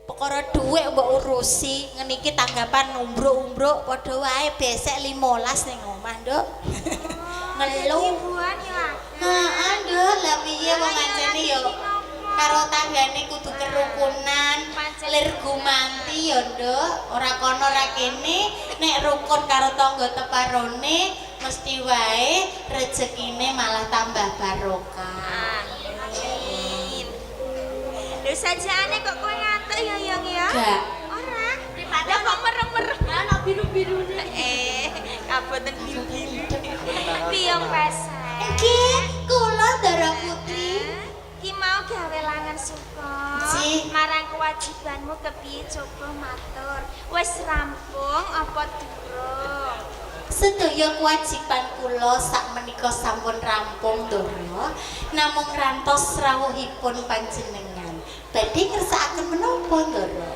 Perkara dhuwit mbok urusi, ngene iki tanggapan umbruk-umbruk padha wae besek 15 ning omah, Nduk. Ngeluh. Ibuan yo akeh. Heeh, Nduk, lah piye wong ancene yo karo tanggane kudu kerukunan, lir gumanti yo, Nduk. Ora kono ora kene, nek rukun karo tangga teparone mesti wae rezekine malah tambah barokah. Amin. Lho sajane kok kowe ngantuk ya, Yang ya? Gak. Ora. Lah kok merem-merem? Ana biru-birune. Kaboten biru-biru. Piyong pesek. Nggih, kula Ndara Putri. Ki mau gawe langan suka. Nggih. Marang kewajibanmu kepiye coba matur. Wis rampung apa durung? Sedaya kewajiban kula sak menika sampun rampung, Ndara. Namung rantos rawuhipun panjenengan. Badhe ngersakaken menapa, Ndara?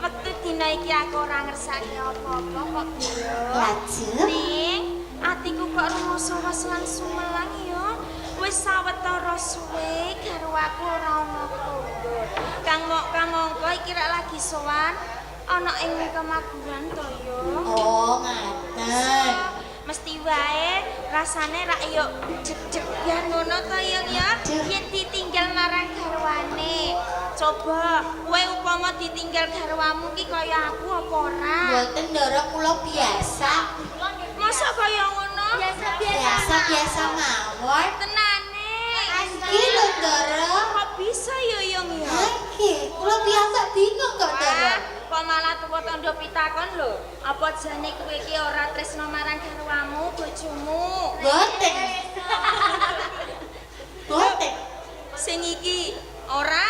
Wektu dina iki aku ora ngersake apa-apa kok, Biyo. Lajeng Ning atiku kok rumoso was lan sumelang ya. Wis sawetara suwe garwaku ora ana kondur. Kang mok kamangka iki rek lagi sowan ana ing Kemaguran to ya. Oh, ngaten. Mesti wae rasane rak yo jeg-jegan ngono to ya ya. Yen ditinggal marang garwane. Coba kowe upama ditinggal garwamu ki kaya aku apa ora? Mboten, Ndara, kula biasa. Masa kaya ngono? Biasa-biasa mawon. Tenane. Nggih lho, Ndara. Kok bisa ya, Yung ya? Nggih, kula piyambak bingung kok, Ndara. Wah, kok malah tuwa tandha pitakon lho. Apa jane kowe iki ora tresno marang garwamu, bojomu? Mboten. Mboten. Sing iki ora,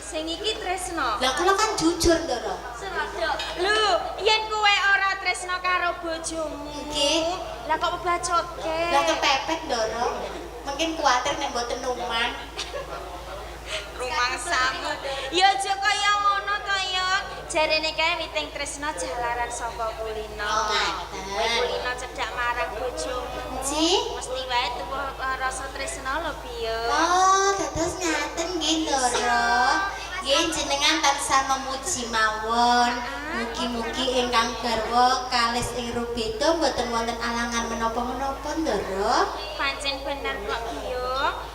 sing iki tresno. Lah kula kan jujur, Ndara. Lho, yen kowe ora tresno karo bojomu, Nggih. lah kok bebacotke? Lah kepepet, Ndara. Mungkin kuwatir nek mboten numan. Rumangsamu. Ya aja kaya ngono to ya. Jarene kae witing tresno jalaran saka kulino. Oh, ngaten. Kowe kulino cedhak marang bojomu. Nggih. Mesti wae tuwa rasa tresno lho, Biyo. Oh, dados ngaten nggih, Ndara. Nggih, jenengan tansah memuji mawon. Mugi-mugi ingkang garwa kalis ing rubeda mboten wonten alangan menapa-menapa, Ndara. Pancen bener kok, Biyo.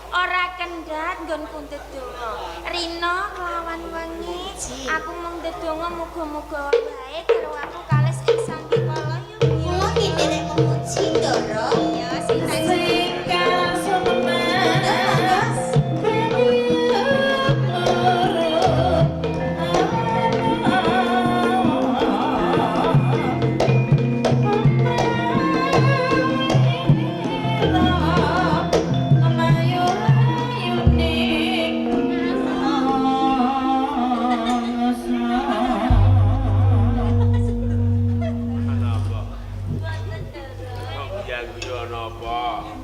Ora kendhat nggonku ndedonga. Rina kelawan wengi, aku mung ndedonga muga-muga wae garwaku kalis ing sanggekala ya, Biyo. Kula nggih nderek memuji, Ndara. Iya, sing tak Ana apa? Kok guya-guyu ana apa?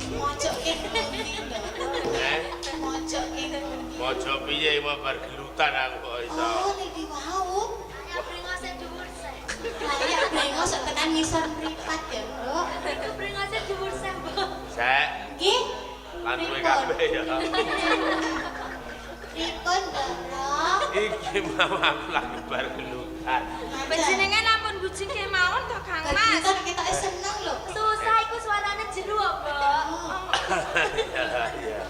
Mojoke pundi, Ndara? Eh, Mojoke pundi? maca piye mau bar gelutan aku kok iso. Oh, niki wau. Brengose dhuwur seh. Lah brengos tekan ngisor mripat ya, Nduk. Iku brengose dhuwur seh, Mbok. Sek, Nggih. lan kowe kabeh ya. Pripun, Ndara? Iki mau aku lagi bar gelutan. Panjenengan ampun bujing kemawon to, Kang Mas. Gelutan ketoke seneng lho. Susah iku suarane jeru kok, Mbok. Iya, iya.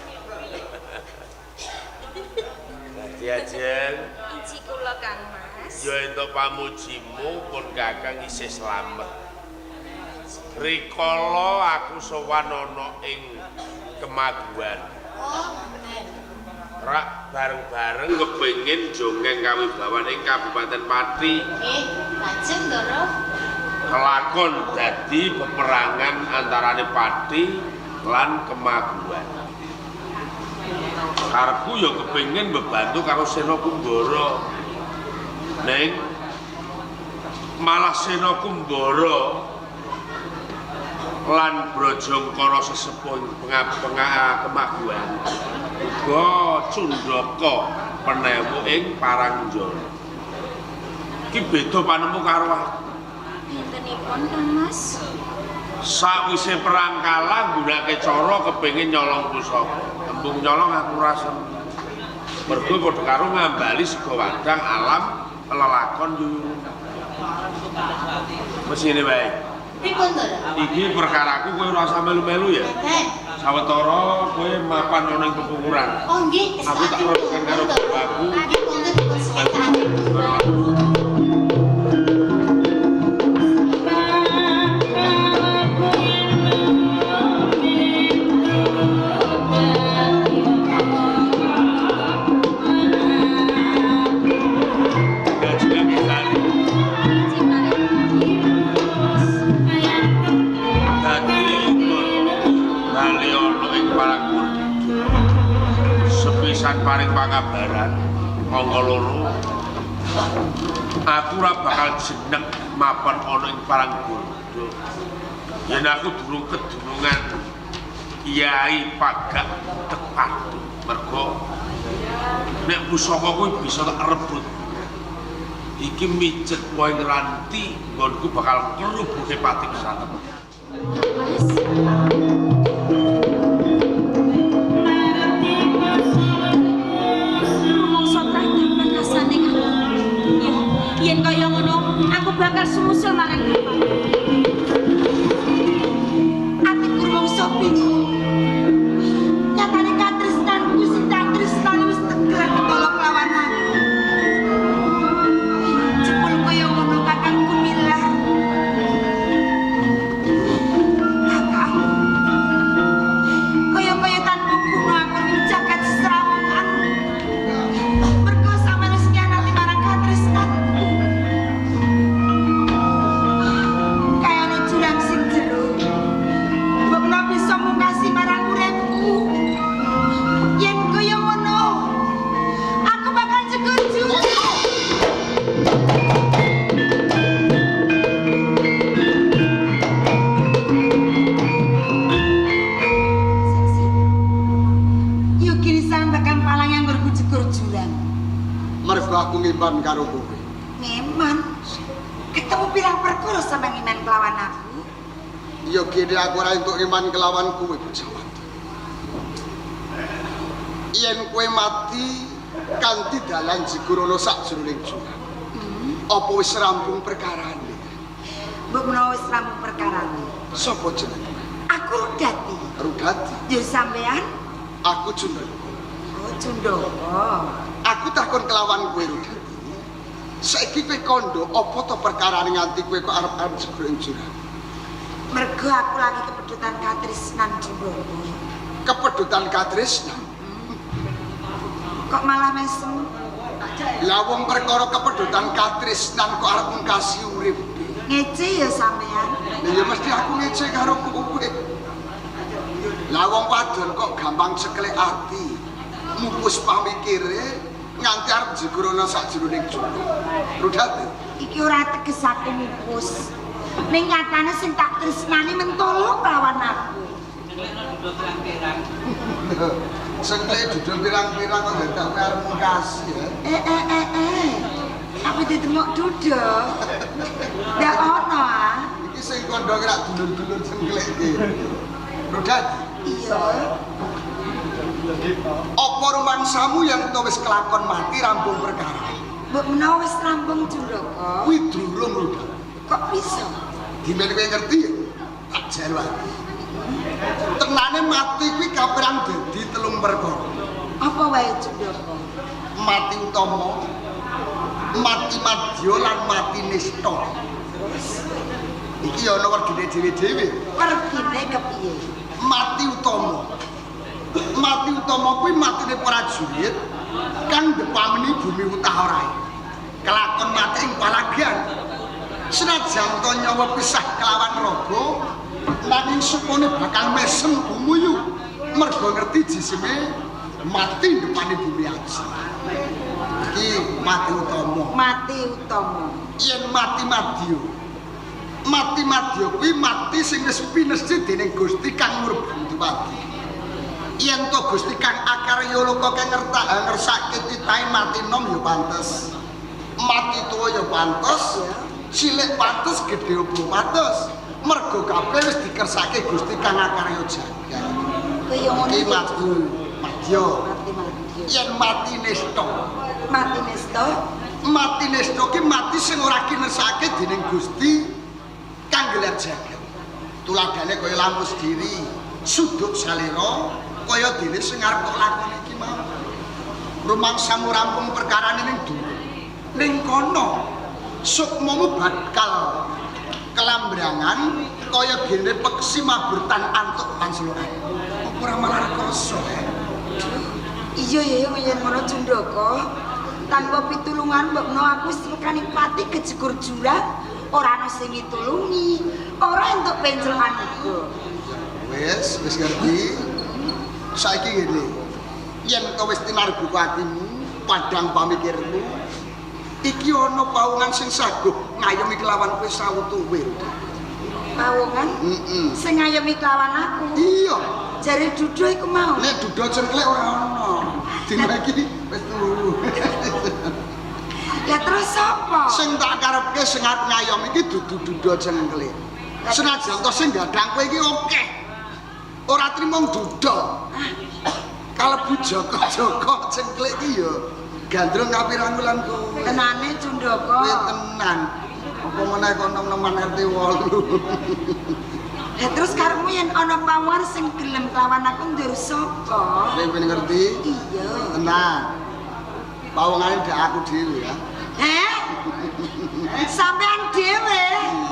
Dadi ajeng Inji kula, Kang Mas. ya entuk pamujimu pun Kakang isih slamet. Rikala aku sowan ana ing Kemaguan. Oh, ngaten. Rak bareng-bareng kepengin jongeng kawibawan ing Kabupaten Pati. Nggih, lajeng, Ndara. Kelakon dadi peperangan antarane Pati lan Kemaguan. Karepku ya kepengin bebantu karo Sena Kumbara. Ning malah Sena Kumbara lan Brajangkara sesepuh ing Kemaguan uga cundaka penewu ing Parangjana. Iki beda panemu karo aku. Pintenipun, Kang Mas? Sakwise perang kalah nggunakake cara kepengin nyolong pusaka. Tembung nyolong aku ora seneng. Mergo padha karo ngambali sega wadang alam lelakon Yuyun. Wis ngene wae. Pripun to? Iki perkaraku kowe ora usah melu-melu ya. Mboten. Sawetara kowe mapan ana ing pepukuran. Oh nggih, Aku tak rodokan karo bapakku. Nggih, monggo dipun seketakaken. Sepisan paring pangabaran angka loro aku ora bakal jeneng mapan ana ing Paranggondo yen aku durung kedunungan Kyai Pagak Tepadu mergo nek pusaka kuwi bisa tak rebut iki mijet wae ngranti nggonku bakal kerubuke pati kesaten. Mas. Rumangsa tratapan rasane aku. Ya, yen kaya ngono, aku bakal sumusul marang bapak. Atiku rumangsa bingung. Nyatane katresnanku sing tak tresnani wis tegar ketolong lawan aku. Jebul kaya ngono kakangku milah. Kakang. Kaya-kaya tanpa guna aku ning jagat sesrawungan. Mergo sampeyan wis nyanati marang katresnanku. Kaya ana jurang sing jero. Mbok menawa bisa mungkasi marang uripku. Yen kaya ngono, aku bakal jegur jurang. Yo kiri tekan palang yang ngurku jegur jurang. Mergo aku ngiman karo kowe. Ngeman. Ketemu pirang perkara sampe ngiman kelawan aku. Ya kene aku ora entuk iman kelawan kowe, bocah wadon. Yen kowe mati kanthi dalan jegur ana sakjroning jurang. Apa wis rampung perkarane? Mbok menawa wis rampung perkarane. Sapa jenenge? Aku Rudati. Rudati. Yo sampean? Aku Cundaka. Oh, Cundaka. Aku takon kelawan kowe Rudati. Saiki kowe kandha apa to perkarane nganti kowe kok arep-arep jegur ing jurang? Mergo aku lagi kepedutan katresnan Cundaka. Kepedutan katresnan. Kok malah mesem? Lah wong perkara kepedutan katresnan kok arep ngkasi urip. Ngece ya sampean. Lah ya mesti aku ngece karo kowe. Lah wong wadon kok gampang ceklek ati. Mupus pamikire nganti arep jegur ana sakjroning jurang. Rudati. Iki ora teges aku mupus. Ning nyatane sing tak tresnani mentolo lawan aku. Sengklek dudul pirang-pirang kok dadak kowe arep ngkasi ya. Eh. Apa ditemok duduk? Ndak ono ah. Iki sing kandha ki rak dulur-dulur sengklek iki. Rudati. Iya. Apa rumangsamu yang to wis kelakon mati rampung perkara? Mbok menawa wis rampung Cundaka. Kuwi durung Rudati. Kok bisa? Dimene kowe ngerti ya? Tak jarwati. Tenane mati kuwi kaperang dadi telung perkara. Apa wae Cundaka? Mati utama, mati madya lan mati nista. Iki ya ana wergine dhewe-dhewe. Wergine kepiye? Mati utama. Mati utama kuwi matine prajurit kang ndepameni bumi Utaharae. Kelakon mati ing palagan. Senajan to nyawa pisah kelawan raga, nanging sukmane bakal mesem gumuyu mergo ngerti jisime mati ndepane bumi aji. Iki mati utama. Mati utama. Yen mati madya. Mati madya kuwi mati sing wis pinesthi dening Gusti Kang Murbundipati. Yen to Gusti Kang Akarya Loka kang ngersake titahe mati nom ya pantes. Mati tuwa ya pantes. Cilik pantes, gedhe uga pantes. Mergo kabeh wis dikersake Gusti Kang Akarya Jagat. Kaya ngono Iki mati madya. Mati madya. Yen mati nista. Mati nista. Mati nesta ki mati sing ora kinersake dening Gusti kang gelar jagat. Tuladhane kaya lampu sediri, suduk salira kaya dene sing arep kok lakoni iki mau. Rumangsamu rampung perkarane ning dhuwur. Ning kono sukmamu bakal kelambrangan kaya gene peksi mabur tan antuk panselokan. Apa ora malah rekoso eh? Iya ya yen ngono Cundaka. Tanpa pitulungan mbok menawa aku wis mekani pati kejegur jurang, ora ana sing mitulungi, ora entuk pencelan uga. Wis, wis ngerti. Saiki ngene. Yen to wis tinarbuka atimu, padhang pamikirmu, iki ana pawongan sing saguh ngayomi kelawan kowe sawutuwe. Pawongan? Heeh. Sing ngayomi kelawan aku. Iya. Jare dudu iku mau. Nek dudu cengklek ora ana. Dina iki wis turu. Lah terus sapa? Sing tak karepke sing arep ngayomi iki dudu dudu cengklek. Senajan to sing gadang kowe iki akeh. Ora trimo dudu. Kalebu Joko-joko cengklek iki ya gandrung kapirangu lan kowe. Tenane Cundaka. Kowe tenan. Apa meneh kok nom-noman RT 8. Lah terus karepmu yen ana pawon sing gelem kelawan aku ndur sapa? Kowe ben ngerti? Iya. Tenan. Pawongane ndak aku dhewe ya. Heh? Sampean dhewe?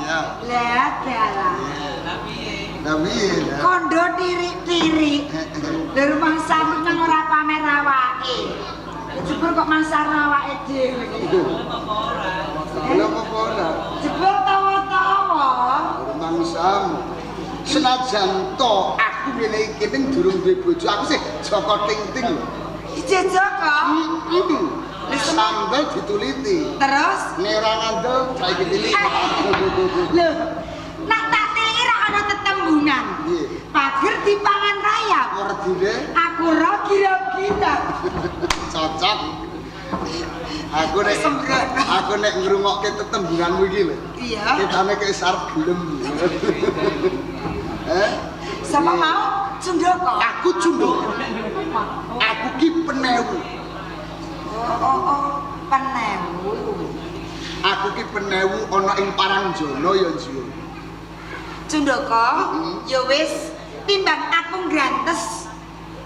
Iya. Lah dalah. Lah piye? Lah? Kondo tirik-tirik. Lha rumangsamu nang ora pamer awake. Jebul kok mangsar awake dhewe. Lha apa ora? Jebul tawa-tawa. Rumangsamu. Senajan to aku ngene iki ning durung duwe bojo, aku sih Joko Ting-ting lho. Ije Joko. Heeh. Sambel dituliti. Terus Nek ora ngandel saiki tilik. Lho, nak tak tiliki ra ana tetembungan. Piye? Pager dipangan rayap. Werdine Aku ora kira-kira. cocok. Aku nek Sembrono. aku nek ngrungokke tetembunganmu iki lho. Iya. Ketane kaya sarep gelem. Eh? Sapa mau? Cundaka. Aku Cundaka. Aku ki penewu. Oh, oh, oh, penewu. Aku ki penewu ana ing Parangjana ya, Jiwa. Cundaka, ya wis timbang aku ngrantes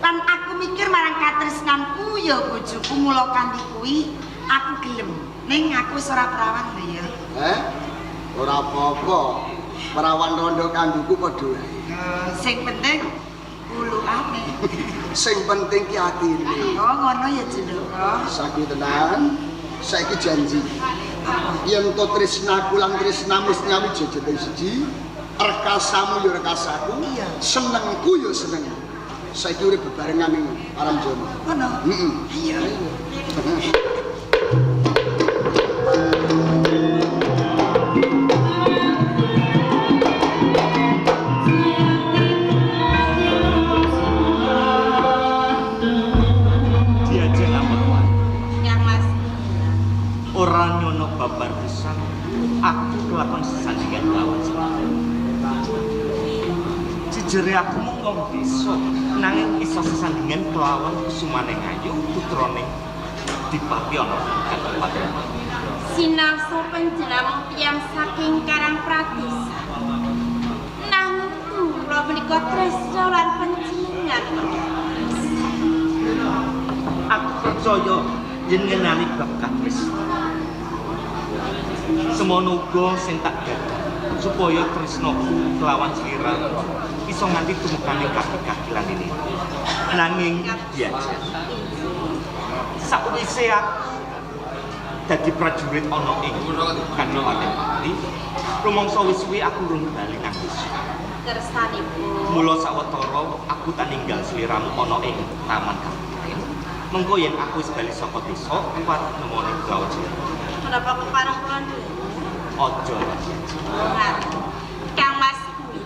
lan aku mikir marang katresnanku ya bojoku mula kanthi kuwi aku gelem. Ning aku wis ora perawan lho ya. Eh? Ora apa-apa. Perawan rondo kanggoku padha wae. Sing penting ulukane. Sing penting ki atine. Oh, ngono ya Cundaka. Saiki tenan, saiki janji. Yen to tresnaku lan tresnamu wis nyawiji jeneng siji, rekasamu ya rekasaku, Iya. senengku ya senengmu. Saiki urip bebarengan ning Parangjana. Ngono. Heeh. Iya. Diajeng ampun wae. Kang Mas. Ora nyono babar pisan aku kelakon sesandingan lawan selawe. Jejere aku mung wong desa nanging iso sesandingan kelawan Kusumaning Ayu putrane Dipati ana Kabupaten. Sinarsa panjenengan tiyang saking Karangpratisa. Nanging kula menika tresna lan panjenengan. Aku percaya yen ngenali bab katresnan. Semono uga sing tak gadah supaya tresnaku kelawan slira iso nganti tumekane kaki-kaki lan ini. Nanging diajar. Sakwise aku dadi prajurit ana ing Kabupaten Pati, rumangsa wis suwi aku rung bali nang desa. Kersanipun. Mula sawetara aku tak ninggal sliramu ana ing Taman Kabupaten. Mengko yen aku wis bali saka desa, aku arep nemoni kelawan slira. Menapa kepareng kula nderek? Aja lagi. Kang Mas kuwi.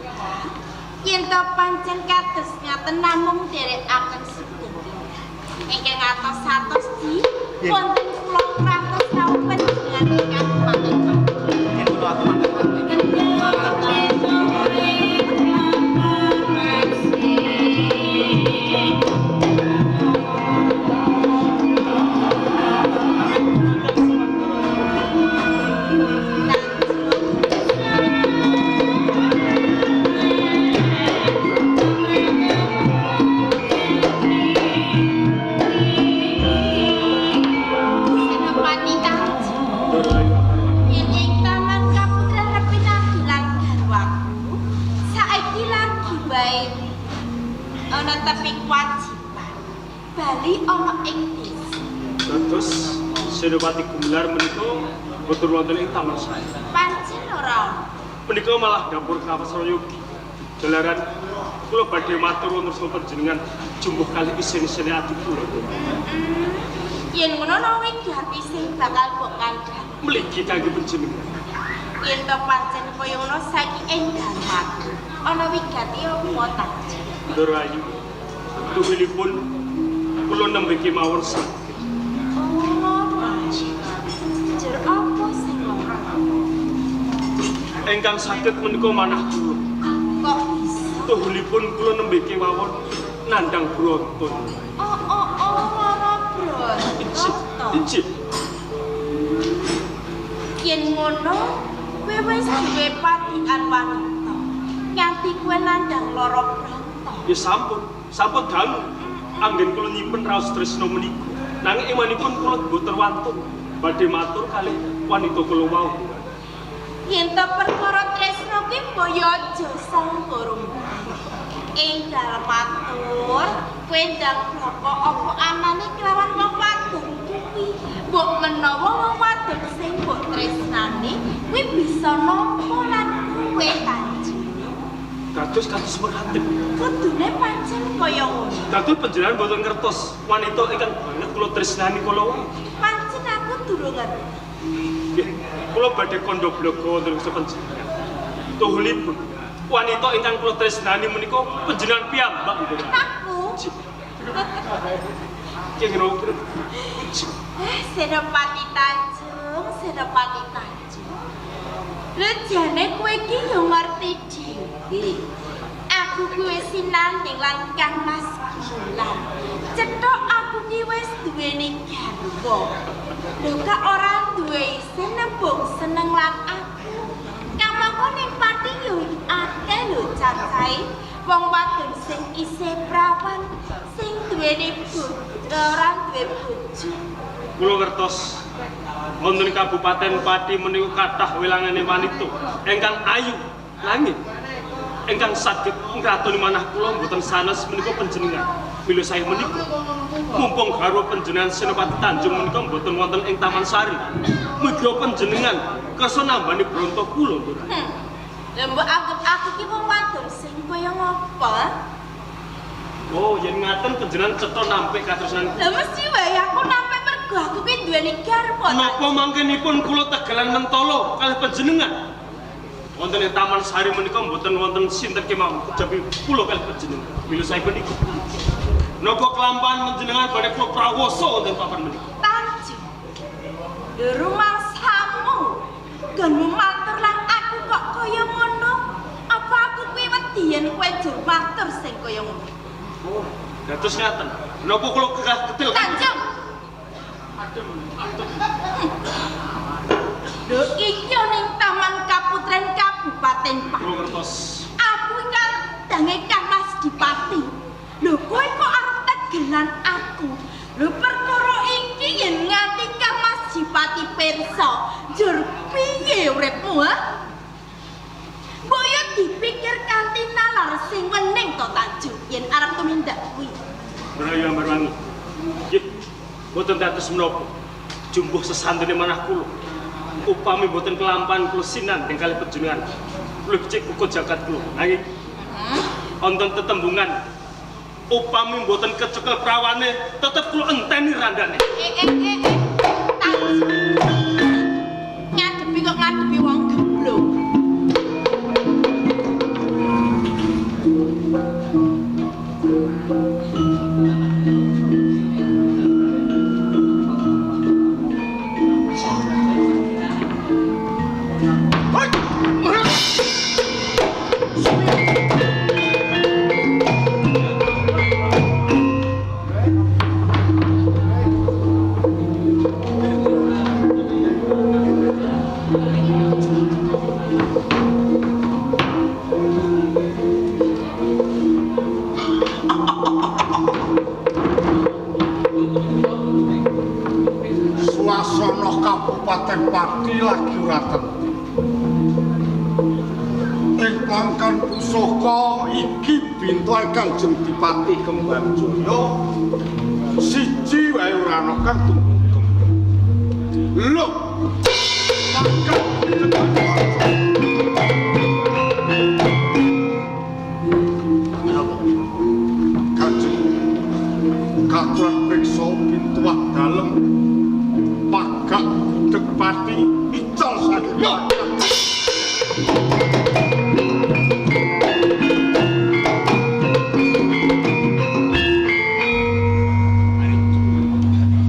Yen to pancen kados ngaten namung nderekaken sugeng. Ingkang atos-atos di wonten kula ngrantos rawuh panjenengan ing Kabupaten Pati. Yen ngono aku mangkat. Netepi kewajiban. Bali ana ing desa. Dados Senopati Gumelar menika boten wonten ing Taman Sari. Pancen ora ana. Menika malah dapur Kawasra Yogi. Jalaran kula badhe matur wonten sama panjenengan jumbuh kalih isin-isine ati kula. Yen ngono ana wigati sing bakal mbok kandhani. Mligi kangge panjenengan. Yen to pancen kaya ngono saiki enggal aku. Ana wigati apa ta? Ndoro ayu. Tuhilipun kula nembe kemawon sakit. Oh, jer apa sing lara? Ingkang sakit menika manah kula. Kok bisa? Tuhilipun kula nembe kemawon nandang bronton. Oh, oh, oh, lara bronto. Injih. Yen ngono, kowe wis duwe patikan wanita. Nganti kowe nandang lara bronto. Ya sampun, sampun dangu. Anggen kula nyimpen raos tresna menika. Nanging emanipun kula boten wantun badhe matur kalih wanita kula wau. Yen to perkara tresna kuwi mbok ya aja sanggurum. Enggal matur, kowe ndang bloko apa anane kelawan wong wadon kuwi. Mbok menawa wong wadon sing mbok tresnani kuwi bisa nampa lan kowe Tanjung. Dados kados mekaten. Kudune pancen kaya ngono. Dados panjenengan boten ngertos wanita ingkang banget kula tresnani kula wau. Pancen aku durung ngerti. Nggih, kula badhe kandha bloga wonten ing panjenengan. Tuhulipun wanita ingkang kula tresnani menika panjenengan piyambak nggih. Aku. Nggih ngono. Senopati Tanjung, Senopati Tanjung. Lho jane kowe iki yo ngerti dhewe. Aku kuwi sinanding lan Kang Mas Gumelar. Cethok aku ki wis duweni garwa. Lho kak ora duwe isin nembung seneng lan aku. Kamangka ning Pati yo akeh lho cacahe wong wadon sing isih prawan, sing duweni bojo, ora duwe bojo. Kula ngertos wonten Kabupaten Pati menika kathah welangane wanita ingkang ayu langit ingkang saged ngratoni manah kula mboten sanes menika panjenengan. Mila sae menika mumpung garwa panjenengan Senopati Tanjung menika mboten wonten ing Taman Sari. Muga panjenengan kersa nambani bronto kula mboten. Lha mbok anggap aku ki wong wadon sing kaya ngopo? Oh, yen ngaten panjenengan cetha nampik katresnan. Lah mesti wae aku nampik mergo aku ki duweni garwa. Napa mangkenipun kula tegelan mentala kalih panjenengan? Wonten ing Taman Sari menika mboten wonten sinten kemawon kejawi kula kalih panjenengan. Mila sae menika. Napa kelampahan panjenengan badhe kula prawasa wonten papan menika? Tanjung. Lho rumangsamu nggonmu matur lan aku kok kaya ngono? Apa aku kuwi wedi yen kowe jur matur sing kaya ngono? Oh, dados ngaten. Napa kula kekah ketil? Tanjung. Adem, adem. Lho iki ning Taman Kaputren Kabupaten Pati. Kula ngertos. Aku kandange Kang Mas Dipati. Lho kowe kok arep tegelan aku? Lho perkara iki yen nganti Kang Mas Dipati pirsa, njur piye uripmu, ha? Mbok yo dipikir kanthi nalar sing wening to Tanjung yen arep tumindak kuwi. Brayo Ambarwangi. Nggih, mboten dados menapa. Jumbuh sesantene manah kula. Upami mboten kelampahan kula sinandhing kalih panjenengan. Kula becik buka jagat kula. Nanging wonten tetembungan upami mboten kecekel prawane tetep kula enteni randane. Tanjung. Ngadepi kok ngadepi wong geblok. Suasana Kabupaten Pati lagi ora tentrem. Ing plangkan pusaka iki bintuhe Kanjeng Dipati Kembang Jaya. Siji wae ora ana kang tumungkem. Lho. Kanjeng katuran priksa pintuah dalem pagak gudeg pati ical saking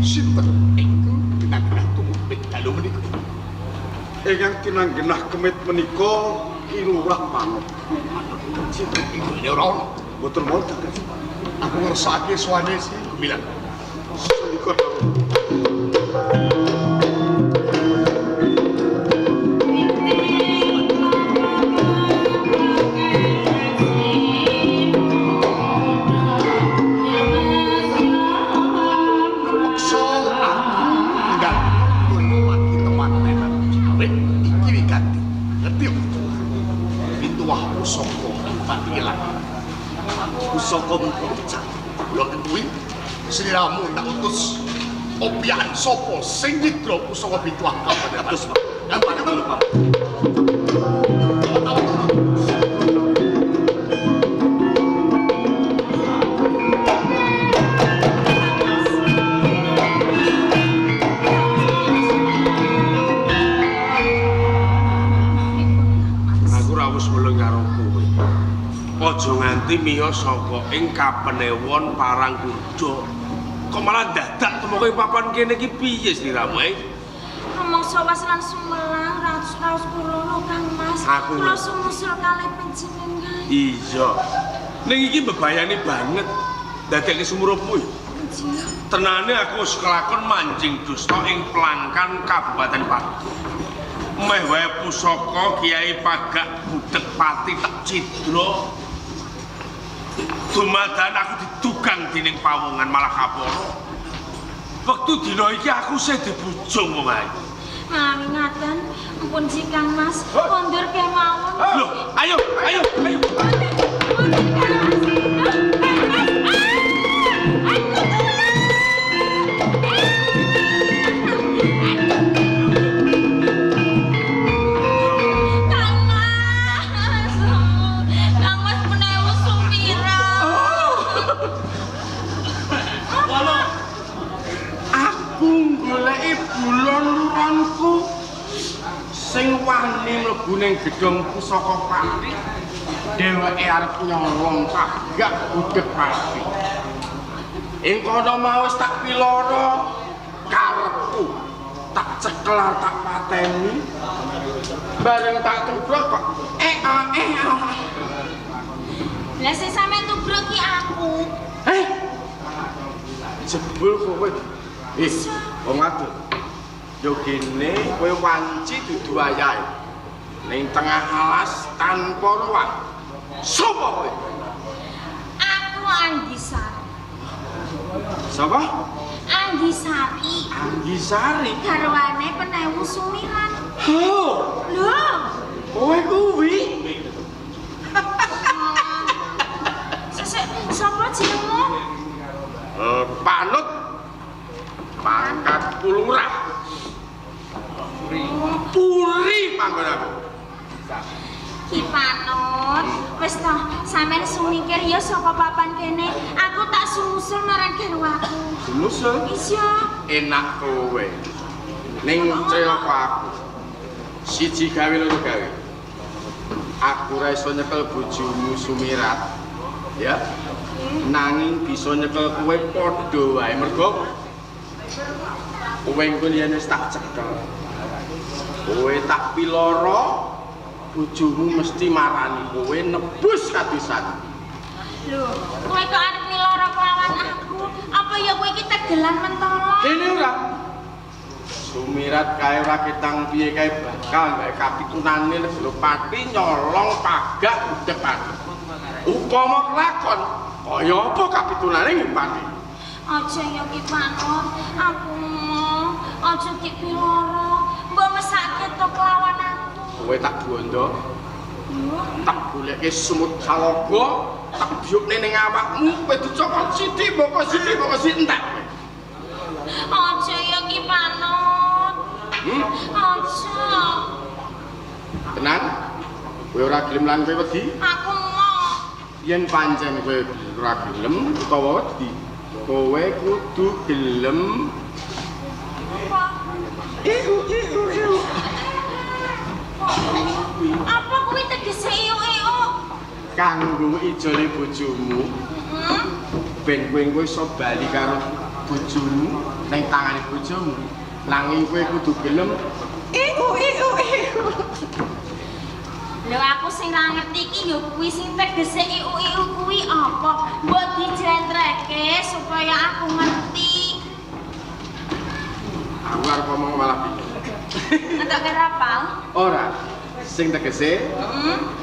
Sinten ingkang tinanggenah tumupit dalu menika? Ingkang tinanggenah kemit menika Ki Lurah Manut. Sinten ingkang ora ana? Mboten wonten. Aku ngersakake sowane sih. Gumilang. Sendika dawuh. Kepeksa aku ndang kono lagi temantenan. Awit iki wigati. Ngerti yo? Pituwah pusaka pati ilang. Pusaka mengko pecah. Kula kuwi sliramu tak utus opyahan sapa sing nyidra pusaka pituwah kapaten. Terus Pak. Gampang Pak. Aku ora wis weleng karo kowe. Aja nganti miyos saka ing kapenewon Parangkuda. Kok malah dadak tumeka ing papan kene iki piye sliramu, eh? Rumangsa was lan sumelang raos-raos kula lho Kang Mas. Aku Kula sumusul kalih panjenengan. Iya. Ning iki mbebayani banget. Dadekke sumurupmu ya. Nggih. Tenane aku wis kelakon manjing dusta ing plangkan Kabupaten Pati. Meh wae pusaka Kiai Pagak Budeg Pati tak cidra. Dumadan aku didugang dening pawongan malah kaporo. Wektu dina iki aku sih dibujung wong ae. Mawi ngaten, ampun ji Kang Mas, kondur kemawon. Loh, ayo, ayo, ayo. Kondur, kondur Kang Mas. Kang Mas, ah! Aku tulung. Kang Mas. Kang Mas menewu Sumira. Aku goleki bulon luronku sing wani mlebu ning gedhong pusaka pati. Dheweke arep nyolong pagak gudeg pati. Ing kono mau wis tak piloro karepku, tak cekel tak pateni. Bareng tak tubruk kok eh ah eh ah. Lah sing sampean tubruk ki aku. Eh. Jebul kowe. Ih, wong wadon. Yo gene kowe wanci dudu ayahe. Ning tengah alas tanpa ruang. Sopo kowe? Aku Anggisari. Sapa? Anggisari. Anggisari. Garwane Penewu Sumiran. Oh, Lho, kowe kuwi. sesek sapa jenengmu? Panut pangkat lurah. Puri panggonanku. Ki Panut, wis toh, sampean sumingkir ya saka papan kene. Aku tak sumusul marang garwaku. Sumusul? Iya. Enak kowe. Ning cilaka aku. Siji gawe loro gawe. Aku ora iso nyekel bojomu Sumirat. Ya. Nanging bisa nyekel kowe padha wae mergo kowe engko yen wis tak cekel. Kowe tak piloro, bojomu mesti marani kowe nebus kadusan. Lho, kowe kok arep miloro kelawan aku? Apa ya kowe iki tegelan mentolo? Kene ora. Sumirat kae ora ketang piye kae bakal gawe kapitunane lho pati nyolong pagak gudeg pati. Upama kelakon kaya apa kapitunane ing pati? Aja ya Ki Panut, aku mau aja dipiloro. Mbok mesake to kelawan aku. Kowe tak bondo. Tak goleke semut salaga, tak biyukne ning awakmu, kowe dicokot sithik mboko sithik mboko sithik entek. Aja ya Ki Panut. Aja. Tenan? Kowe ora gelem lan kowe wedi? Aku mau. Yen pancen kowe ora gelem utawa wedi, kowe kudu gelem. Apa? Iu iu iu. Apa kuwi tegese iu-iu? Kanggo ijole bojomu. Ben kowe engko iso bali karo bojomu ning tangane bojomu. Nanging kowe kudu gelem iu iu iu. Lho aku sing ra ngerti iki ya kuwi sing tegese iu-iu kuwi apa? Mbok dijlentrehke supaya aku ngerti. Aku arep ngomong malah bingung. Entuk rapal? Ora. Sing tegese,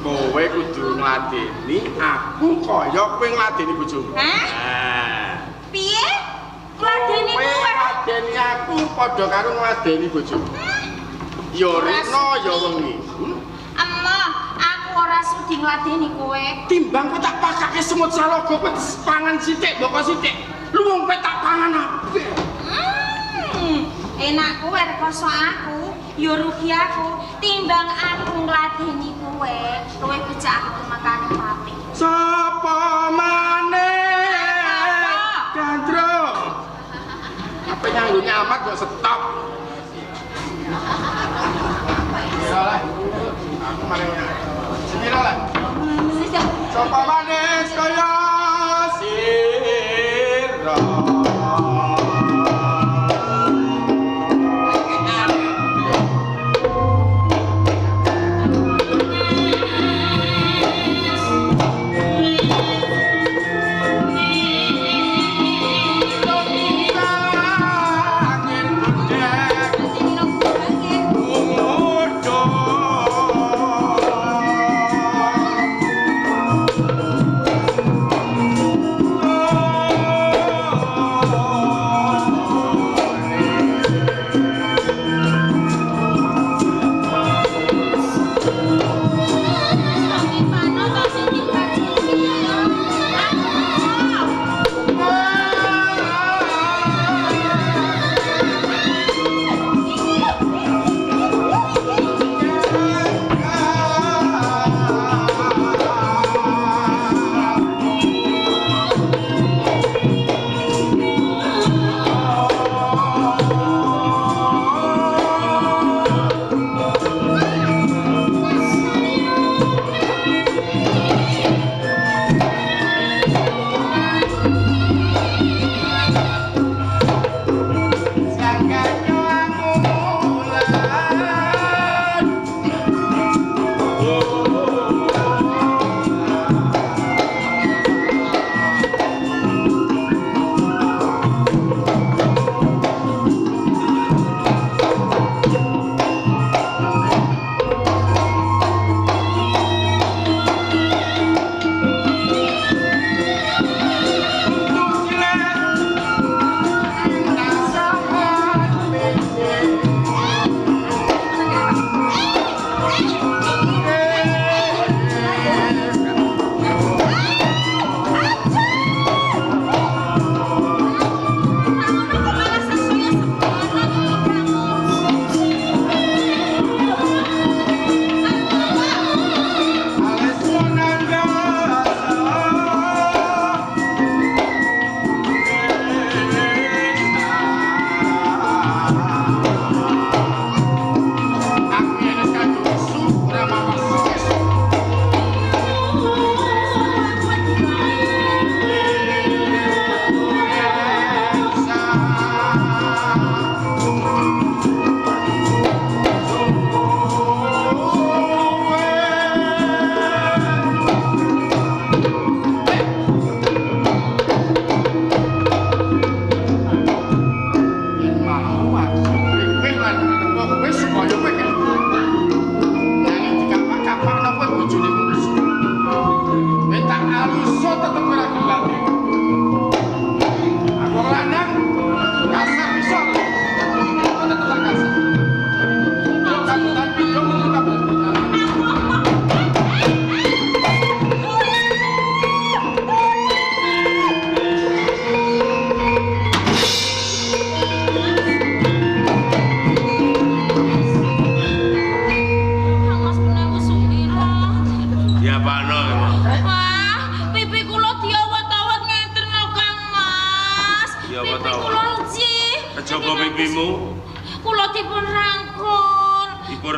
kowe kudu ngladeni aku kaya kowe ngladeni bojomu. Hah? Piye? Ngladeni Kowe kowe? ngladeni aku padha karo ngladeni bojomu. Ya rino ya wengi. Emoh, aku ora sudi ngladeni kowe. Timbang kowe tak pakake semut salaga kowe pangan sithik mboko sithik. Luwung kowe tak pangan apik. Enak kowe rekoso aku, ya rugi aku. Timbang aku ngladeni kowe, luwih becik aku tumakane pati. Sapa maneh? Gandrung. Apa nganggo nyamat kok stop. Piro lah. Aku maring. Sepiro lah. Sapa maneh kaya sira.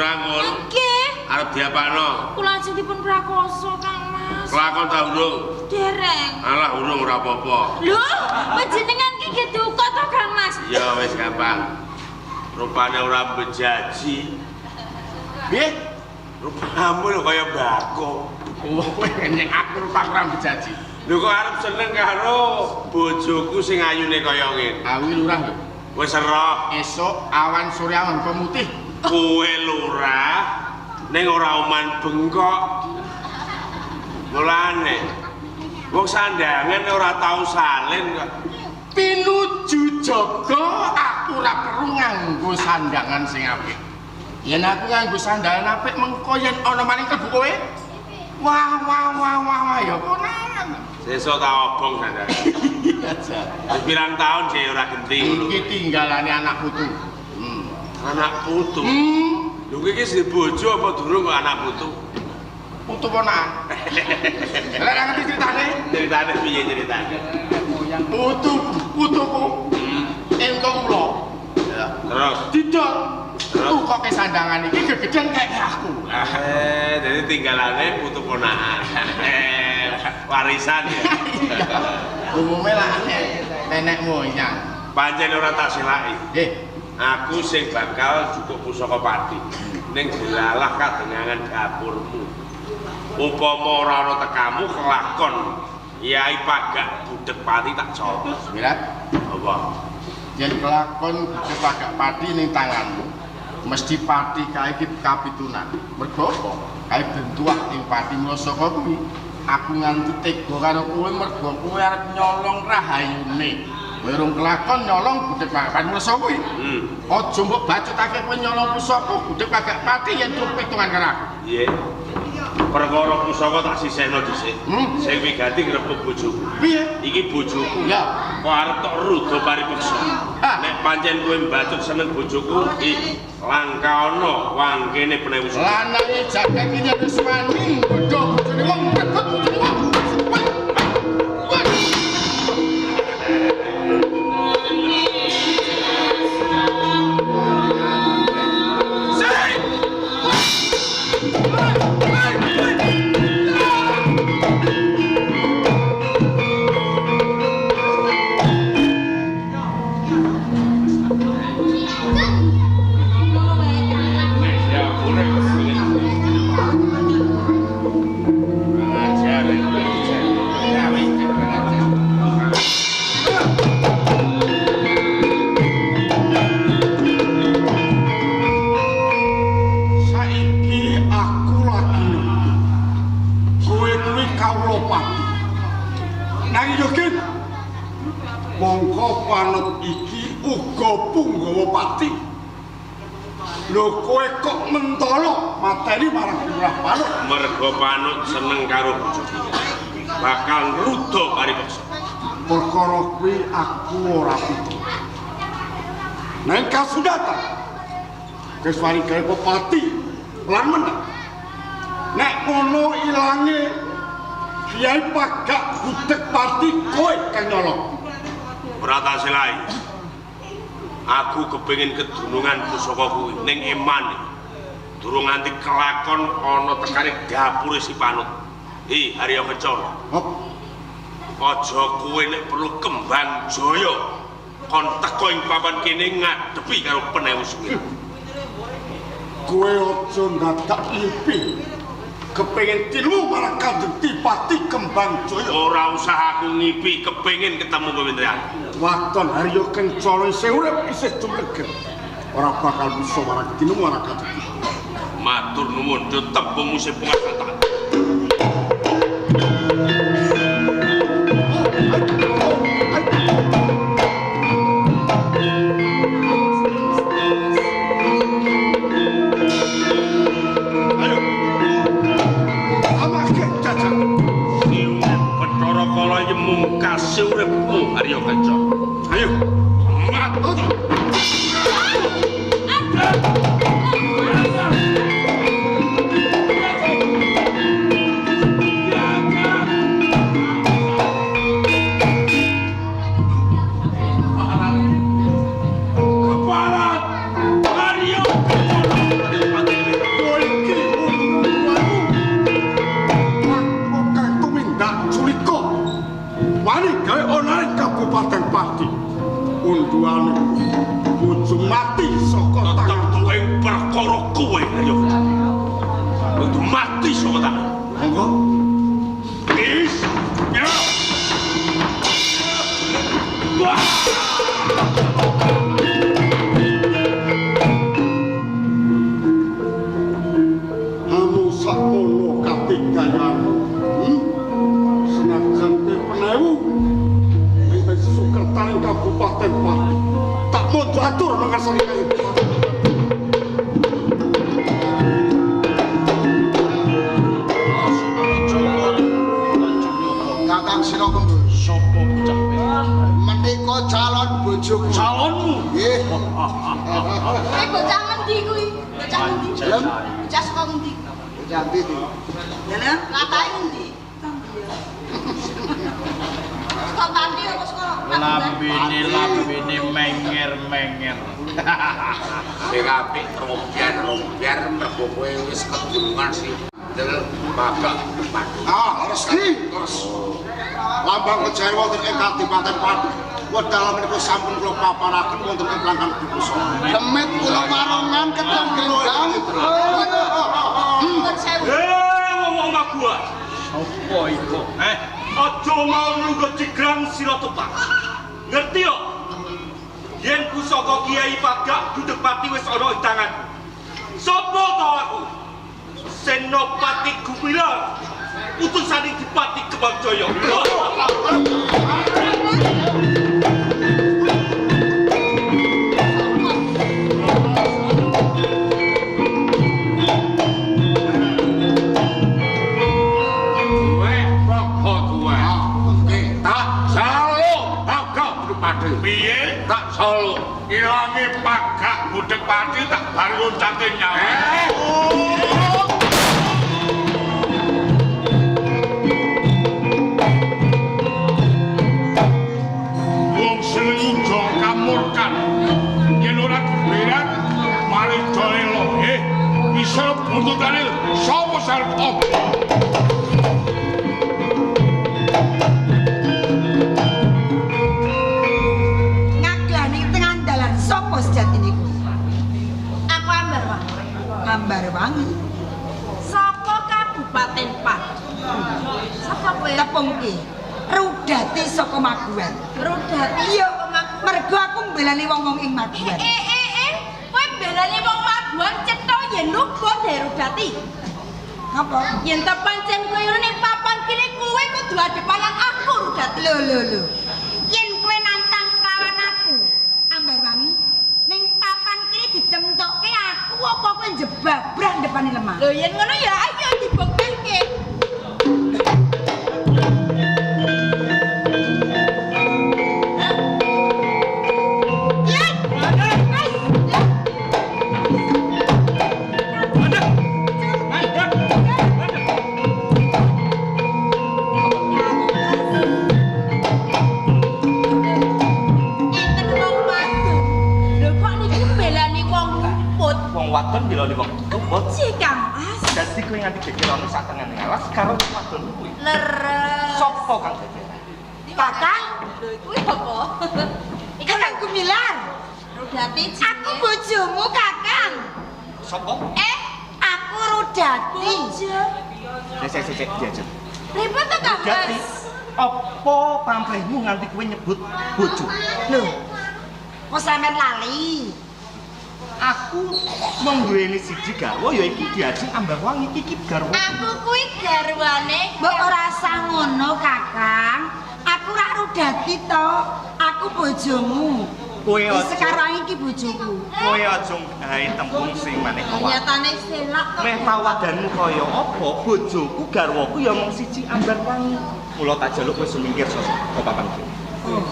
Lurah ngono. Nggih. Arep diapakno? Kula ajeng dipun prakoso, Kang Mas. Kelakon ta urung? Dereng. Alah urung ora apa-apa. Lho, panjenengan ki nggih duka to, Kang Mas? Ya wis gampang. Rupane ora bejaji. Piye? Rupamu lho kaya mbako. Kowe nyek aku rupaku ora bejaji. Lho kok arep seneng karo bojoku sing ayune kaya ngene. Aku iki lurah lho. Wis eroh. Esuk awan sore awan pemutih. Kowe lurah ning ora oman bengkok. Mulane wong sandangan ora tau salin kok. Pinuju jaga aku ora perlu nganggo sandangan sing apik. Yen aku nganggo sandangan apik mengko yen ana maling klebu kowe. Wah wah wah wah wah ya konangan. Sesuk tak obong sandangan. Aja. Wis pirang taun sih ora genti ngono. Iki tinggalane anak putu. Anak putu. Lho kowe iki wis bojo apa durung kok anak putu? Putu ponakan. Lah ora ngerti ceritane. Ceritane piye ceritane? Putu putuku. Entuk kula. Ya, terus Didol. Terus? Tukoke sandangan iki gegeden kayak aku. Jadi tinggalane putu ponakan. Warisan ya. Umume lah nenek moyang. Pancen ora tak selaki. Aku sing bakal cukup pusaka pati. Ning dilalah kadengangan dapurmu. Upama ora ana tekamu kelakon Yai Pagak budheg pati tak coba. Mirat, Apa? yen kelakon budheg Pagak pati ning tanganmu, mesti pati kae iki kapitunan. Mergo apa? Kae bentuah ing pati mula saka kuwi aku nganti tega karo kowe mergo kowe arep nyolong rahayune. Kowe rung kelakon nyolong budheg Pagak pati mula saka kuwi. Aja mbok bacutake kowe nyolong pusaka budheg Pagak pati yen durung pitungan karo aku. Piye? Perkara pusaka tak sisihno dhisik. Sing wigati ngrebut bojoku. Piye? Iki bojoku. Ya. Kok arep tok ruda paripeksa. Nek pancen kowe mbacut seneng bojoku, ih langka ana wangkene penewu. Lanange jagat iki wis wani nggodha bojone wong ngrebut bojone wong. Saiki aku lagi nemu. Kowe kuwi kawula pati. Nanging yo Gin, mongko panut iki uga punggawa pati. Lho kowe kok mentolo mateni marang Lurah Panut? Mergo Panut seneng karo bojoku. Bakal ngruda paripeksa. Perkara kuwi aku ora pitu. Nang kasudatan Keswari gawe pepati lan menang. Nek ngono ilange Kiai Pagak budheg pati kowe kang nyolong. Brataselai. Aku kepengin kedunungan pusaka kuwi ning eman. Durung nganti kelakon ana tekane dapure si Panut. Hi, Haryo Kencana. Hop. Aja kowe nek perlu Kembang Jaya kon teka ing papan kene ngadepi karo Penewu Sumira. Kowe aja ndadak mimpi kepengin tilu marang Kanjeng Dipati Kembang Jaya. Ora usah aku ngipi kepengin ketemu kowe Ndrian. Waton Haryo Kencana isih urip isih tumleger. Ora bakal bisa marang tinemu marang Kanjeng Dipati. Matur nuwun tembungmu sing pungas tak. Ayo. Amake jajal. Siung Bathara Kala iki mungkasi uripmu Haryo Kencana. Ayo. Mati. Aduh. Cilaka kowe Arya Kudu. Kudu mati saka tangan. Monggo. Wis. Ya. Wah. Amung sakmono katinggalan. Senajan te penewu ing sukertaning Kabupaten Pati. Tak mojo atur mangarsani kayu. Kakang Sira Kembul. Sopo bocah wedok? Menika calon bojoku. Calonmu? Nggih. Eh bocah ngendi kuwi? Bocah ngendi? Dalem. Bocah saka ngendi? Bocah ndi? Dalem. Latahe ngendi? Saka Pati apa saka Lambene menger-menger. Sing apik rompian-rompian mergo kowe wis kedulungan sing del pagak padu. Ah, rezeki terus. Lambang kejayaan wonten ing Kadipaten Pati. Wedal menika sampun kula paparaken wonten ing Plangkan Bipusana. Demit kula warongan keteng gendang. Nuwun sewu. Wong maguan. Sopo iku? Aja mau nunggu jigrang sira tepak. Ngerti yo? Yen pusaka Kiai Pagak Budheg Pati wis ana ing tanganku. Sopo to aku? Senopati Gumilar. Utusaning Dipati Kembang Jaya. Kowe pokok kowe. Tak saluk pagak Budheg Pati. Piye? Tak saluk. Ilange Pagak Budheg Pati tak bar loncate nyawa. Wong seneng uga kamurkan. Yen ora keberan mari dolelo. Bisa buntutane sapa sarep apa? Ngaglani tengah dalan sapa sejatine kuwi? Aku Ambarwangi. Ambarwangi. Saka Kabupaten Pati. Sapa kowe? Tepungke. Rudati saka Maguwan. Rudati Iya, saka Maguwan. Mergo aku mbelani wong-wong ing Maguwan. Kowe mbelani wong Maguwan cetha yen luput deh Rudati. Ngapa? Yen ta pancen kowe ning papan kene kowe kudu adepanan aku Rudati. Lho lho lho. Yen kowe nantang lawan aku, Ambarwangi, ning papan kene ditemtokke aku apa kowe njebabrah depane lemah. Lho yen ngono ya ayo dibuktekke. Enten wong wadon. Lho kok niku mbelani wong luput? Wong wadon mbelani wong luput. Ci Kang Mas. Dadi kowe nganti gegerono sak tengene alas karo wong wadon kuwi. Leres. Sopo kang gegeran? Kakang, Lho kuwi apa? Iki Kakang Gumilar. Rudati jenenge. Aku bojomu, Kakang. Sopo? Aku Rudati. Bojo. Sik sik sik diajar. Ribet to Kang Rudati, Mas? apa pamrihmu nganti kowe nyebut bojo? Lho. Kok sampean lali? Aku mung duweni siji garwa ya iki Diajeng Ambarwangi iki garwa. Aku kuwi garwane. Mbok ora usah ngono, Kakang. Aku rak Rudati to. Aku bojomu. Kowe Wis aja sekarang iki bojoku. kowe aja gawe tembung sing maneka wae. Nyatane selak to. Meh pawadanmu kaya apa bojoku garwaku ya mung siji Ambarwangi. Mula tak jaluk kowe sumingkir saka papan kene. Oh.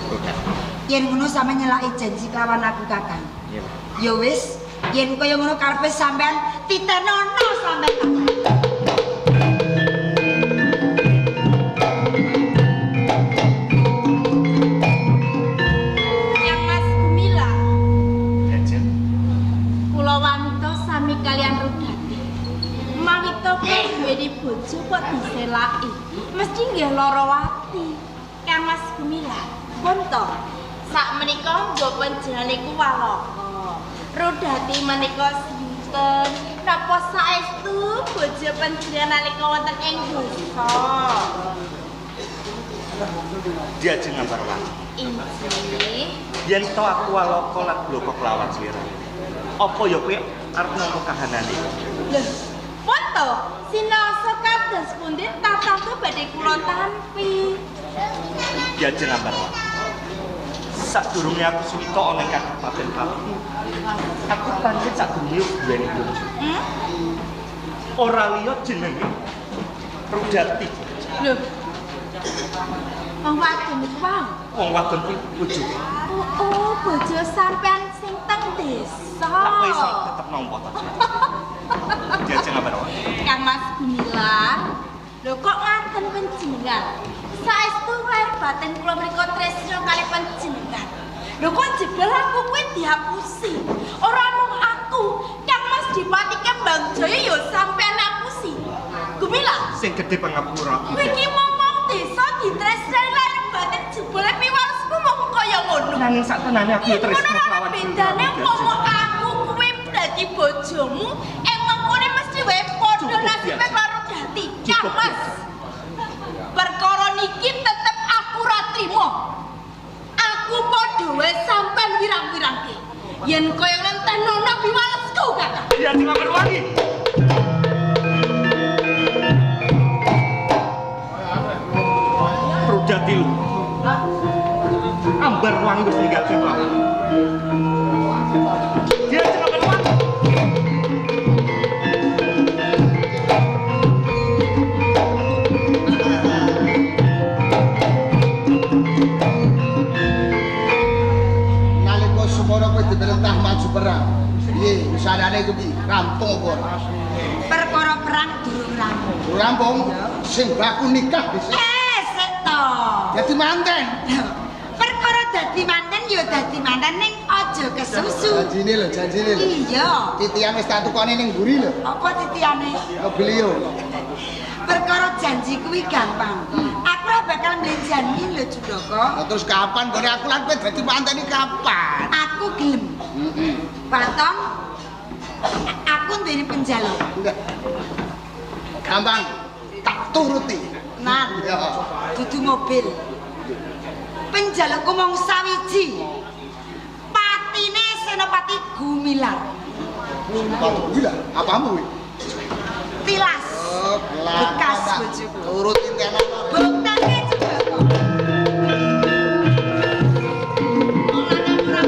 Yen ngono sampean nyelaki janji kelawan aku, Kakang. Iya. Ya wis, yen kaya ngono karepe sampean titenono sampean. Yang Mas Gumilar, Diajeng. kula wanita sami kalian Rudati. Mawita kowe duweni bojo kok diselaki. Mesti nggih lara ati. Kang Mas Gumilar, pun to. Sak menika mbok panjenengan niku walaka. Rudati menika Ngapunten, napa saestu bojo panjenengan nalika wonten ing desa? Diajeng Ambarwangi. Inggih. Yen to aku walaka lan bloko kelawan slira. Apa ya kowe arep nampa kahanane? Lho, pun to, sinaosa kados pundi tatantu badhe kula tampi. Diajeng Ambarwangi. Sadurunge aku suwita ana ing Kabupaten Pati, aku pancen sadurunge duweni bojo. Hmm? Ora liya jenenge Rudati. Lho. Wong wadon niku wae. Wong wadon kuwi bojoku. Oh, oh, bojo sampean sing teng desa. Lah kowe iso tetep nampa to. Diajeng Ambarwangi. Kang Mas Gumilar. Lho kok ngaten panjenengan? Saestu lahir batin kula mriku tresna kali panjenengan. Lho kok jebul aku kuwi dihapusi. Ora mung aku, Kang Mas Dipati Kembang Jaya ya sampean hapusi. Gumilar, Sing gedhe pangapura. kowe iki momong desa ditresnani lahir batin jebule piwalesmu mung kaya ngono. Nanging sak tenane aku ya tresna Ngono ora kelawan bedane ngomong aku kuwi dadi bojomu, ing mengkone mesti wae padha Cukup, nasibe Biasa. karo dadi. Kang Cukup, Mas. Perkara niki tetep aku ora trima. Aku padha wae sampean wirang-wirangke. Yen kaya ngentenono piwalesku, Kakang. Diajeng Ambarwangi. Rudati lu. Ambarwangi wis ninggalke aku. Diajeng Ambarwangi. Nalika semono kowe diperintah maju perang. Piye usahane iku piye? Rampung apa ora? Perkara perang durung rampung. Durung rampung, sing baku nikah dhisik. Eh, sik to. Dadi manten. Perkara dadi manten ya dadi manten ning aja kesusu. Janjine lho, janjine lho. Iya. Titian wis tak tukone ning mburi lho. Apa titiane? Mobil yo. Perkara janji kuwi gampang. Aku ora bakal mlenjani lho Jundaka. Lah terus kapan gone aku lan kowe dadi manten iki kapan? Aku gelem. Heeh. Waton aku duweni penjaluk. Gampang. Tak turuti. Nan, Ya. dudu mobil. Penjalukku mung sawiji. Patine Senopati Gumilar. Sumpah gila, apamu kuwi? Tilas. Oh, Bekas bojoku. Turuti tenan. Buktane Jundaka. Wong lanang ora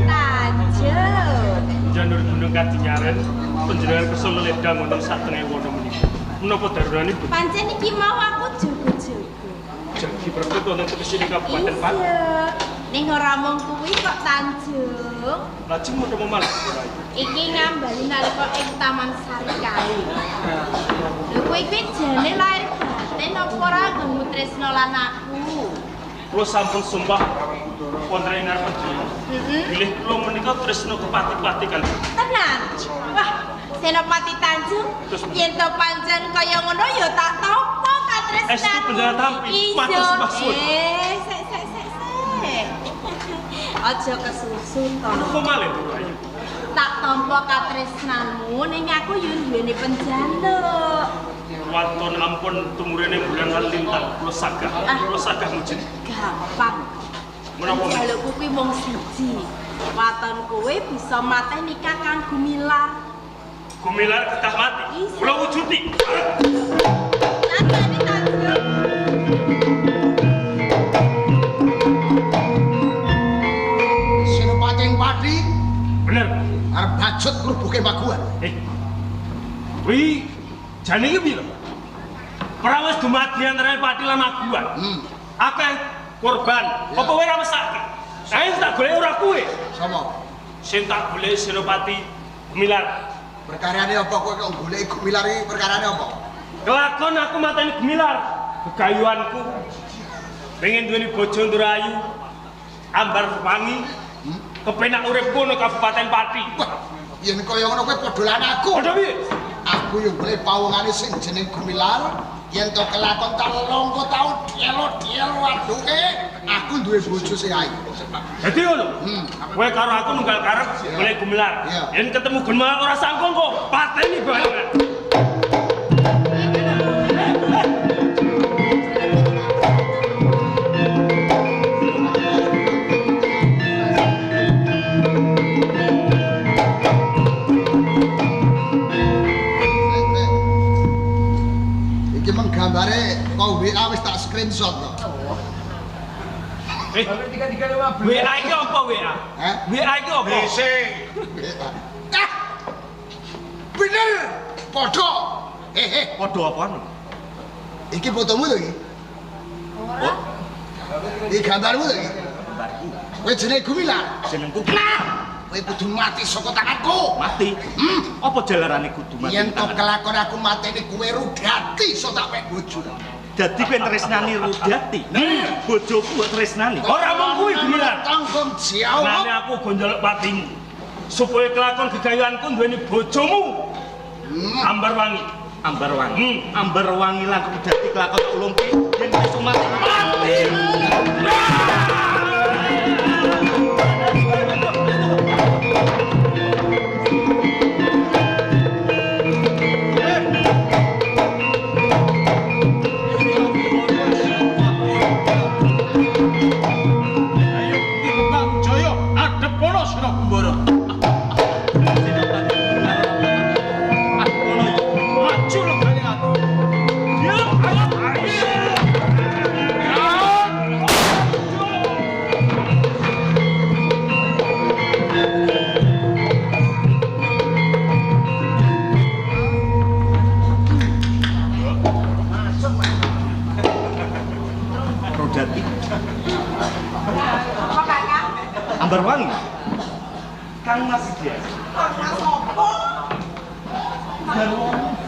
Lanjut. Janur Gunung Kadinyaren panjenengan kersa leledang wonten satengah wana menika. Menapa daruranipun? Pancen iki mau aku jogo-jogo. Jagi prekut wonten tegesipun Kabupaten Pati. Iya. Ning ora mung kuwi kok Tanjung. Lajeng menapa malih? Iki ngambali nalika ing Taman Sari kae. Lho kowe iki jane lahir batin apa ora nganggo tresna lan aku? Kula sampun sumpah wonten ing ngarep panjenengan. Heeh. Bilih kula menika tresna kepati-pati kali. Tenan. Wah, Senopati Tanjung, Terus, yen to pancen kaya ngono ya tak tampa katresnanku. Estu panjenengan tampi. Iya. Matur sembah suwun. Eh, sik sik sik sik. Aja kesusu to. Menapa malih, Ayu? Tak tampa katresnanmu ning aku yo duweni penjaluk. Waton ampun tumurune bulan lan lintang kula sagah. Kula sagah mujud. Gampang. Menapa malih? Penjalukku kuwi mung siji. Waton kowe bisa mateni Kakang Gumilar. Gumilar kedah mati. Iya. Kula wujudi. Tandane Tanjung. Senopati ing Pati Bener. arep bacut ngrubuke Maguwan. Eh. Wi, jane iki piye lho? Perang wis dumadi antara Pati lan Maguwan. Hmm. Akeh korban. Apa kowe ora mesake? Ayo tak golek ora kowe. Sopo? Sing tak golek Senopati Gumilar. Perkarane apa kowe kok golek Gumilar iki perkarane apa? Kelakon aku mateni Gumilar, gegayuanku. Pengen duweni bojo Ndurayu, Ambar Wangi. Kepenak uripku nang Kabupaten Pati. Wah, yen kaya ngono kowe padha lan aku. Padha piye? Aku yo golek pawongane sing jeneng Gumilar Yen to kelakon ta lelongko tau dielo-dielo aduke, aku duwe bojo sing ayu. Dadi ngono. Kowe karo aku nunggal karep golek Gumelar. Yen ketemu Gumelar ora sangkung kok, pateni bae. Iki meng gambare kok WA wis tak screenshot kok. WA iki apa WA? WA iki apa? WC. Ah. Bener. Padha. Padha apaan? Iki fotomu to iki? Ora. Iki gambarmu to iki? Gambarku. Kowe jenenge Gumilar. Jenengku. Nah, kowe kudu mati saka tanganku. Mati. Apa jalarane kudu mati? Yen to kelakon aku mateni kowe Rudati iso tak pek bojo. Dadi kowe tresnani Rudati. Bojoku mbok tresnani. Ora mung kuwi Gumilar. Tanggung jawab. Mane aku uga njaluk patimu supaya kelakon gegayanku duweni bojomu. Ambarwangi. Ambarwangi. Ambarwangi lan Rudati kelakon tak ulungke yen wis mati. Mati. Ayo Kang Jaya adep kono sira Kumbara. Maju legane aku. Ya, ayo, ayo. Rudati. Apa Kakang? Ambarwangi. Kang Mas Dias. Kang Mas opo?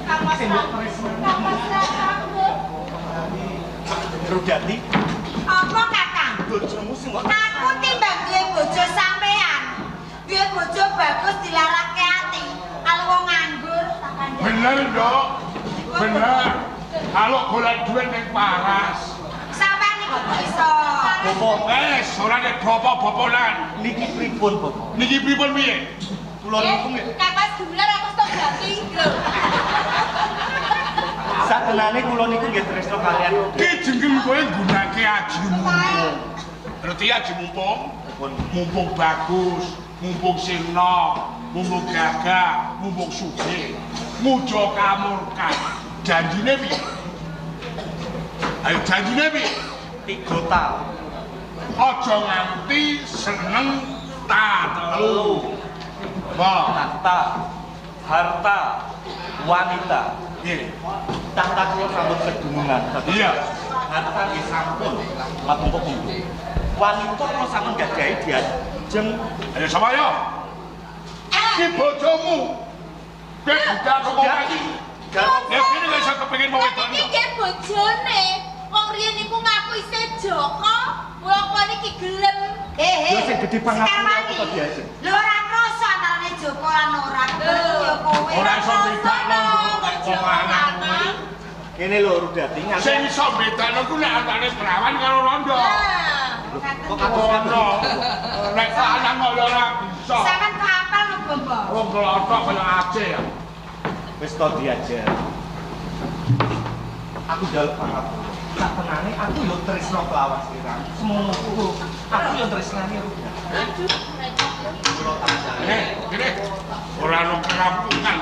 Kang Mas Kang Mas Rudati. Apa Kakang? Bojomu sing kok Aku timbang duwe bojo sampean. Duwe bojo bagus dilarake ati. Kalau wong nganggur tak kandhani. Bener, Nduk. Bener. Kalau golek duit ning Paras. Sampean niku kok iso. Bapak Wes, ora nek bapak-baponan. niki pripun Bapak? Niki pripun piye? Kula niku nggih Kang Mas Gumelar aku stop ganti lho. satenane kula niku nggih tresno kalian. Ki jeneng kowe nggunake aji mumpung. Ngerti aji mumpung? Mumpung bagus, mumpung sirna, mumpung gagah, mumpung sugih. Muja kamurkan. Janjine piye? Ayo janjine piye? 3 tahun. Aja nganti seneng ta telu. Wah, Tahta, harta, wanita. Nggih. Tahta kula sampun kedunungan. Iya. Harta nggih sampun matumpuk-tumpuk. Wanita kula sampun gadahi diajeng. Ayo sapa yo? Ki bojomu. Kowe budal kok iki. Ya kene wis iso kepengin wong wedok Iki nggih bojone. Wong riyen niku ngaku isih Joko, mula kok niki gelem. Eh, Ya sing gedhe pangapura aku to diajeng. Lho ora krasa antarane Joko lan ora. Kebetulan ya kowe. Ora iso bedakno wong lanang. Kene lho Rudati nganti Sing iso bedakno ku nek antane perawan karo rondo. kok kados Rondo. Nek lanang kok ya ora bisa. Sampeyan kok apal lho, Bombo? Wong klothok kaya Aceh ya. Wis to diajar. Aku njaluk pangapura. Sak tenane aku yo tresno kelawan sliramu. Semono kuwi. Aku yo tresnani Rudati. Kula tak Kene, ora ono kerampungan.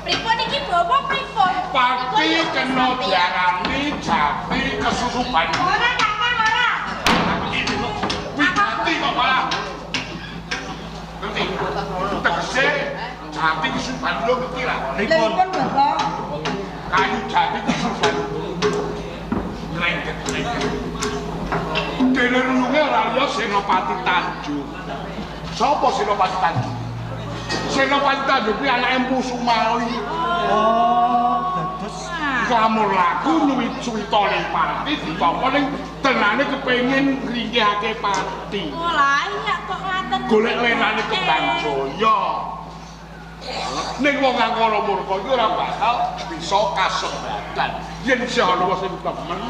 Pripun iki bawa pripun? Pati kena diarani jati kesusupan. Ora Kakang ora. Wih, jati kok malah. Ngerti? Tegese jati kesusupan lho ngerti lah. Pripun? Pripun, Bapak? Kayu jati kesusupan. Ngrengket-ngrengket. Dene ruyunge ora liya Senopati Tanjung. Sapa Senopati Tanjung? Senopati Tanjung kuwi anake Empu Sumali. Oh, dados Klamur laku nyuwit suwita ning pati ditampa ning tenane kepengin ngringkihake pati. Oh lah iya kok ngaten. Golek lenane Kembang Jaya. Ning wong angkara murka iki ora bakal bisa kasembatan. Yen isih ana wong sing temen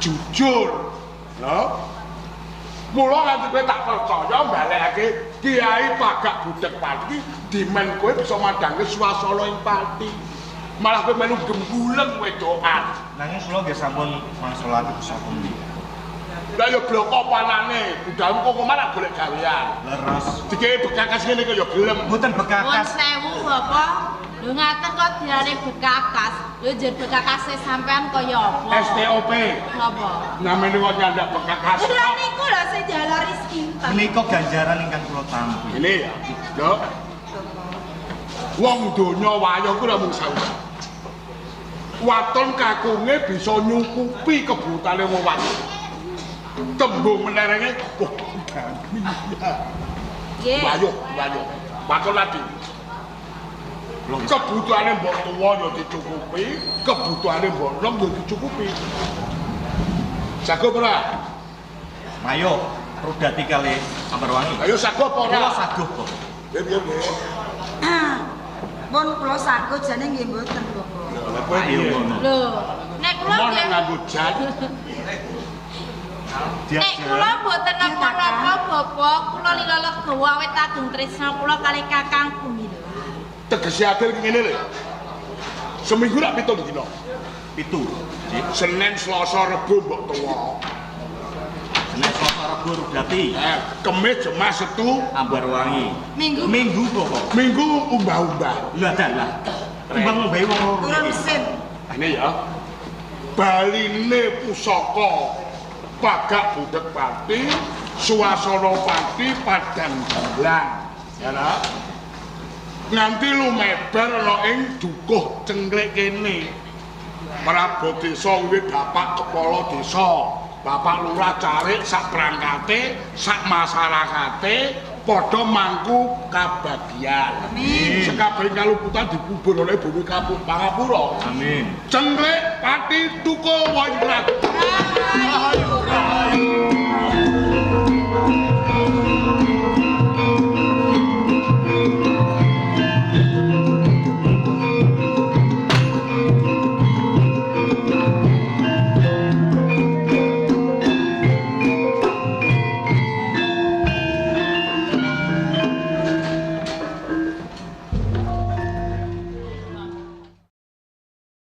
jujur. Lho. Mula nganti kowe tak percaya balekake Kiai Pagak Budheg Pati dimen kowe bisa madhangke swasana ing Pati. Malah kowe melu gembuleng wedokan. Nanging kula nggih sampun mangsulake pusaka menika. Lah ya bloko panane, budalmu kok malah golek gawean. Leres. Dikei bekakas ngene kok ya gelem. Mboten bekakas. Nuwun sewu, Bapak. Lho ngaten kok diarani bekakas. Lho jer bekakase sampean kaya apa? STOP. Napa? Namene kok nyandak bekakas. Lha niku lho sing jalur sinten? Menika ganjaran ingkang kula tampi. Ini ya, Nduk. Wong donya wayah kuwi ora mung sawise. Waton kakunge bisa nyukupi kebutuhane wong wadon. Tembung menerenge wah nggih. Wayuh, wayuh. Waton lagi. Kebutuhane mbok tuwa ya dicukupi, kebutuhane mbok nom ya dicukupi. Sagup ora? Mayo, Rudati kali Ambarwangi. Ayo sagup ora? Kula sagup kok. Nggih, nggih. Pun kula sagup jane nggih mboten, Bapak. Lha kowe piye? Lho, nek kula nggih nganggo jan. Nek kula mboten napa-napa, Bapak, kula lila legawa awit ageng tresna kula kalih Kakang Gumilang. Tegese adil ngene lho. Seminggu rak 7 dina. 7. Senin, Selasa, Rebo mbok tuwa. Senin, Selasa, Rebo Rudati. Kemis, Jumat, Setu, Ambarwangi. Minggu. Minggu Bapak. Minggu umbah-umbah. Lah dalah. Umbah ngombahi wong loro. Turun mesin. Ini ya. Baline pusaka Pagak Budheg Pati, suasana Pati padang bulan. Ya ta? Nganti lumebar ana ing dukuh Cengklik kene. Prabu desa wiwit bapak kepala desa, bapak lurah carik sak perangkate, sak masyarakate padha mangku kabagian. Amin. Sekabehing kaluputan dikubur oleh bumi Pangapura. Amin. Cengklik Pati Tukul Wayurat. Rahayu.